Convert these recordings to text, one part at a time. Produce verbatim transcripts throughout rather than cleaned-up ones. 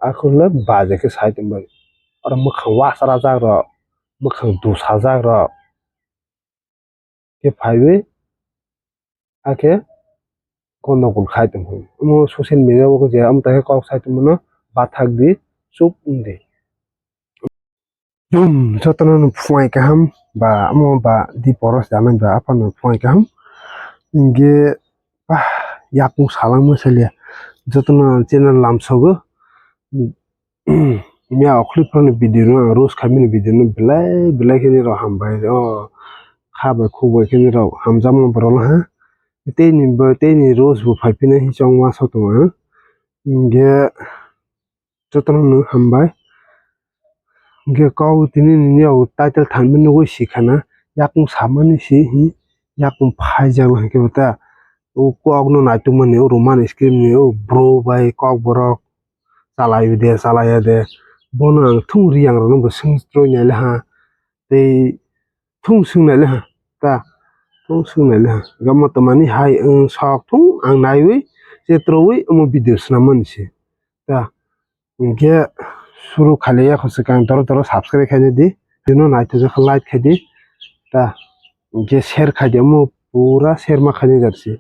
Akhunle baje khe sai tongbai. Oro mwkhang wasajak rok, mwkhang dusajak rok khe phaiwi hakhe gondogol khai tongphai. Omo social media o je amtwi khe kok sai tongmano bathak di, chup wng di. Dum jotono no phuai kaham ba omo ba di poros janai ba aphano phuai kaham. Hingkhe bah yakung salangma saliya jotono channel lamsogo. Miya okhli phano video no ang roast khaimani video no belai belai khe nirok hambai o kha bai khuk bai khe nirok hamjakma borok no ha tei ni bo tei ni roast bo phai phino chongma sotong ang hingkhe jotono no hambai hingkhe kok tini nini title thanmani nugui sikhana yakung samani si yakung phaijakma hingkhe bo ta o kok no naitukmani o roman script ni o bro bai kok borok. Chalai de chalai ya de bono ang thung riyang rok no bo swng troi nai le ha tei thung swng nai le ha ta thung swng nai le ha gama to mani hai wng sok thung ang naiwi che trowi omo video swnam mani se ta hingke suru khaile ya khosok ang doro doro subscribe khaina di bino naithotok khe like khai di ta hingke share khai di omo pura share ma khainai jat se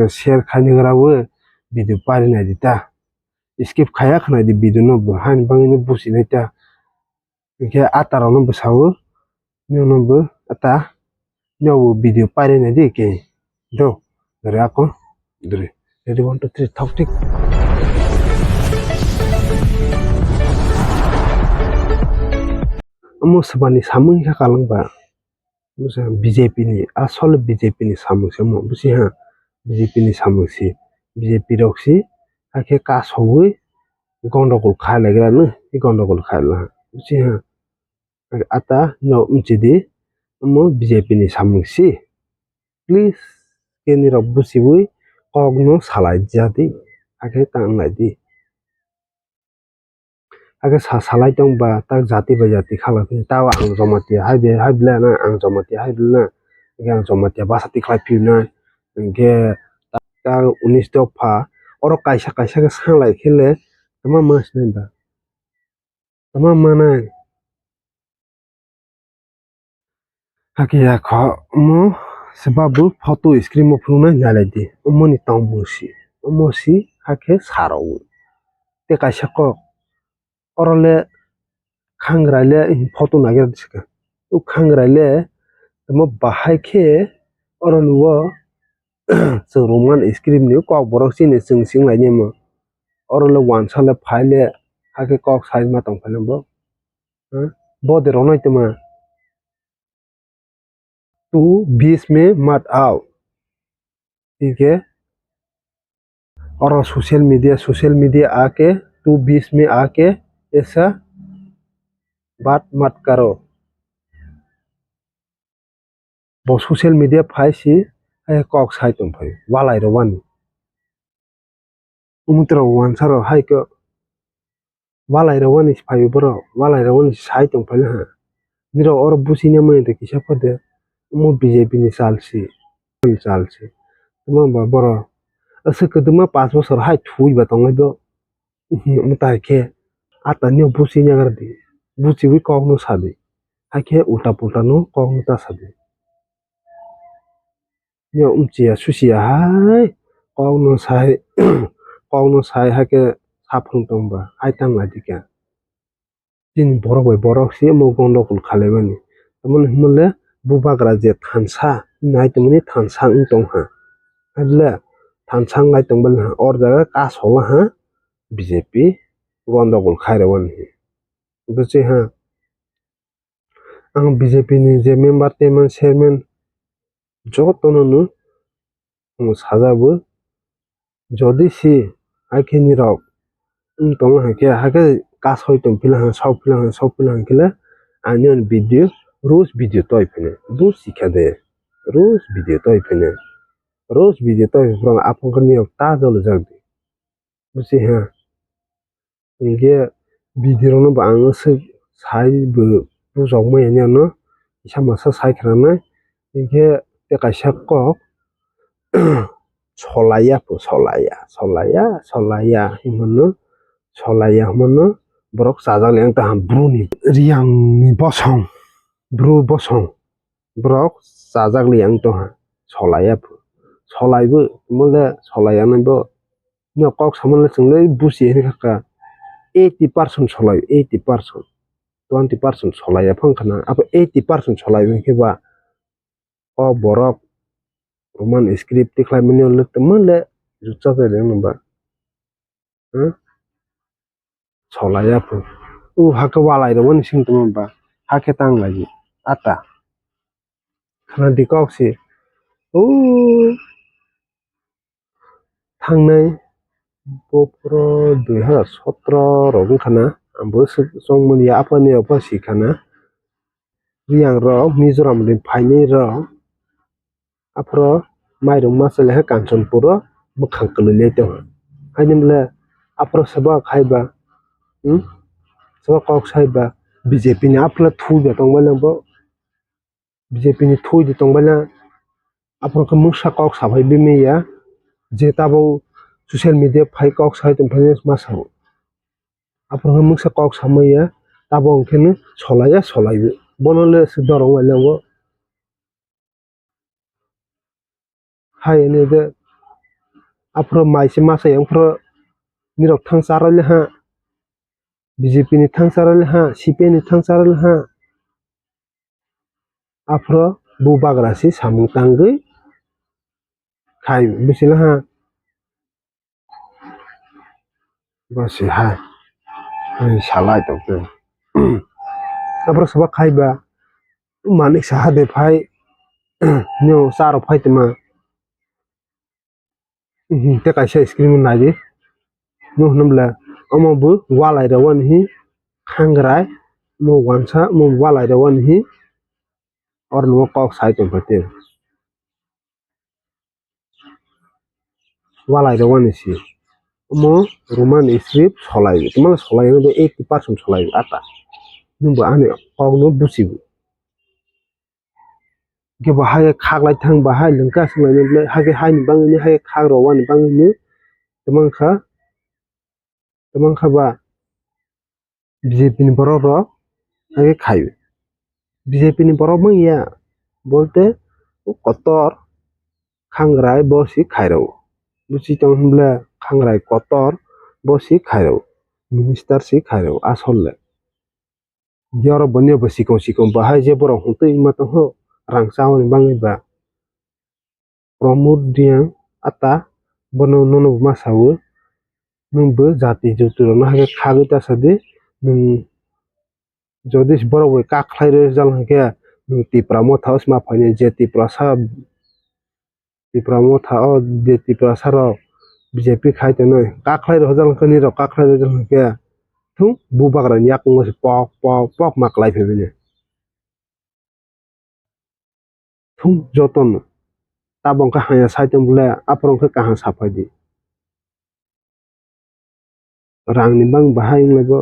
share khainai gra o video pari nai di ta. Skip khaya khwna di video no bo hani bangwi no businai ta. Hingkhe a ta rok no bwsao nini bo ta nini bo video pairi nai di khe do dore ako dore ready one two three thok tik. Omo swbani samung kha kalang ba. Bwswk B J P ni asol B J P ni samung se omo bwswk ha B J P ni samung si B J P rok si hakhe kasowi gondogol khalaigra no tei gondogol khaila bwswk ha ata no wngchidi omo B J P ni samung si please khe nirok bwchiwi kok no salai jadi hakhe ta wnglaidi. Hakhe sa salai tong ba tak jati bai jati khalai phai tao ang Jamatia hai be hai belai na ang Jamatia hai belai na hingke ang Jamatia basa tikhlai phiyuna hingke tak unis dopha oro kaisa kaisa khe sanglai khe le tama ma sinai ba tama manai. Hakhe ya kho omo se ba bo photo screen o phunuknai nai lai di omo ni tongmung si omo si hakhe sa rw tei kaisa kok oro le khangra le photo naigra se khe o khangra le omo bahai khe oro ni o chwng rwmani screen ni kok borok chini chwng sing lai nai mo oro le wansa le phai le hakhe kok sai ma tong phai le bo. Bo de rwnai tongma. Tu bis me mat ao. Hingke oro social media, social media ake tu bis me ake esa bat mat karo. Bo social media phai si hai kok sai tong phai walai rwani. Umutro wansa rok hai khe walai rok wani phai borok walai rok wani sai tong phai ha. Nirok oro busi na mani de kisa pha de omo B J P ni chal si chal si tamo ba borok aswk kwdwma panch bosor hai thui ba tong lai do. Omo tai khe a tani o busi na gar di buchiwi kok no sa di hai khe ulta pulta no kok no ta sa di. Yo umchiya susiya hai kokno sai kokno sai hakhe saphang tongba hai tang lai dikha. Chini borok bai borok se omo gondokol khalai mani tamoni hwnmale bubagra je thansa nai tongmani thansa wng tongkha. Haible thansa wng lai tongmani o jaga kasola ha B J P gondokol khairokmani bwswi ha. Ang B J P ni je member tei man chairman jotono no sajabo, jodi si hakhe nirok wng tongo hakhe, hakhe kasoi tong phila, sok phila, sok phila hwnkhe le ani ani video roast video toi phino, busi kha de roast video toi phino, roast video toi phano aphang khe nirok ta jolijak di. Busi ha. Hingke video rok no bo ang aswk sai bo bujak maya ni ano kisa masa sai khna nai hingke tei kaisa kok solaiya po solaiya solaiya solaiya hinmano Solaiya hwnmano borok chajak le wng tong ha, bru ni riyang ni bosong, bru bosong borok chajak le wng tong ha, solaiya phu, solai bo mole solai ya nai bo. Nw kok samani le chwng le buchi hini kha kha eighty percent solai, eighty percent, twenty percent solai ya phang khana, abo eighty percent solai hwn khe ba o borok Roman script tikhlai mani le tongma le jutsa khe le nang ba. Hmm? Solai ya phu. U hakhe walai rok wani sing tongma ba. Hakhe tang lai ata. Khana di kok si. U thangnai bophoro dui hazar sotro rok wng khana. Ang bo chongmani ya aphani rok pha si khana. Riyang rok Mizoram ni phainai rok. Aphro mairung masa le Kanchanpur o mwkhang kwlwi le tongo. Haini bole aphro sabo khai ba, hmm? Sabo kok sai ba B J P ni aphro thui ba tong bai lang bo. B J P ni thui di tong bai lang. Aphro khe mungsa kok sabai bimi ya. Je tabo social media phai kok sai tong phai ma sao. Aphro khe mungsa kok samai ya. Tabo hwnkhe no solai ya solai bo. Bono le se dorong bai lang bo. Hai hwnwi de aphro mai se masa yang phro nirok thang charwli ha, B J P ni thang charwli ha, C P I ni thang charwli ha. Aphro bubagra se samung tangwi khai bwswla ha. Bo se hai. Hai salai tong khe. Aphro sabo khai ba. Manik saha de phai. Nw charo phai tma. Te kaisa screen o nai di. Nw hwnwi bwle omo bo walai rw wani hi khangrai. Omo wansa omo walai rw wani hi. Oro nw kok sai tong phai te. Walai rw wani si. Omo Roman script solai. Tma solai no eighty percent solai ata. Nwng bo ani kok no buchibo. Hwnkhe bo hai khe khaklai thang ba hai lwngkha swk lainai bwlai hai khe haini bangwini hai khe khak rw wani bangwini tongmang kha, tongmang kha ba B J P ni borok rok hai khe khai o. B J P ni borok wng ya bolte kotor khangrai bo si khai rw o. Buchi tong hwn bwle khangrai kotor bo si khai rw o. Minister si khai rw o asol le. Borok bo nw bo sikon sikon bahai je borok hwn twi ma tong kho rang cha hwnwi bangwi ba. Pramod Reang ata bono nono ma sao nwng bo jati jotto rok no hai khe khagwi ta sa di nwng jodi borok bai kak khlai rw jal hwn khe nwng Tipra motha o se ma phainai je Tiprasa Tipra motha o je Tiprasa rok B J P khai tongnai kakhlai rok jal khe nirok kakhlai rok jal khe thung bubagra ni yakung se pok pok pok ma klai phai bini thung jotono tabok khe haya sai tong bole aphuru khe kaham sa phai di. Rang ni bang bahai wng lai bo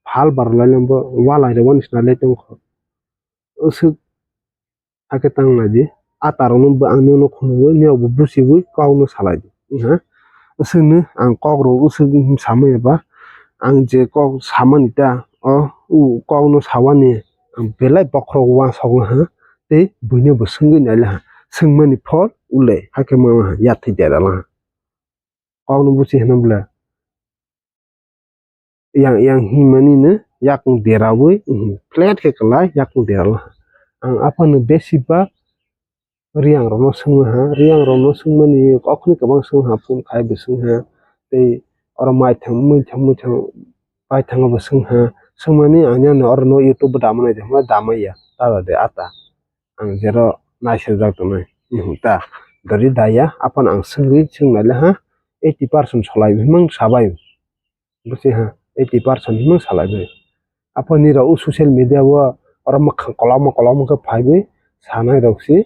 phal bar lai bo walai rok wani swnam lai tong kho. Aswk hakhe tang lai di. A tarok no bo ang nini no khunugwi nini rok bo buchigwi kok no salai di wngha. Aswk no ang kok rok aswk samani ba ang je kok samani ta o kok no sawani ang belai bokhorok uansuk wngha tei buino bo swngwi nai laha. Swngmani phol ulai hakhe ma yathai dera laha. Kok no buchi hwnwi bwle yang yang himani no yakung derawi flat khe kwlai yakung dera laha. Ang aphano besiba Reang rok no swngwi ha, Reang rok no swngmani okhorni kwbang swngha phone khai bo swngha tei oro maithang muithang muithang paithango bo swngha. Swngmani ang ani oro no YouTube bo dama nai tongma dama ya tada de ata. Ang jero naisajak tongnai. Nihum ta. Dori daya, aphano ang swngwi swngnaile ha. Eighty percent solai himang sabai. Busi ha. Eighty percent himang salai bai. Aphano nirok o social media o oro mwkhang kolokma kolokma khe phaiwi sanai rok si.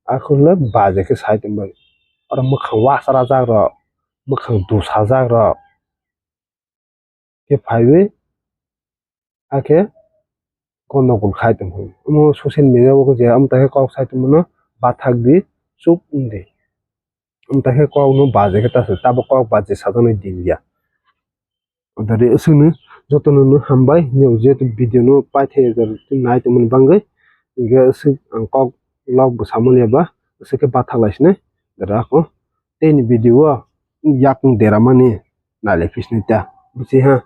Akhurle baje khe sai tongbai. Oro mwkhang wasajak rok, mwkhang dusajak rok. Khe phaiwi hakhe gondogol khai tong phai. Omo social media o je amtwi khe kok sai tongmano bathak di, chup wng di. Amtwi khe kok no baje khe ta se, tabuk kok baje sajaknai din ya. Dare aswkno jotono no hambai, nini je video no paithai jar nai tongmani bangwi. Hingke aswk ang kok log bo samani ba, aswk khe bathak lai sinai. Dare ako tei ni video o yakung deramani nai lai phi sinai ta, busi ha.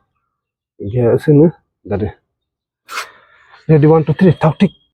Hingke aswkno dare. Ready, one, two, three, thok thik.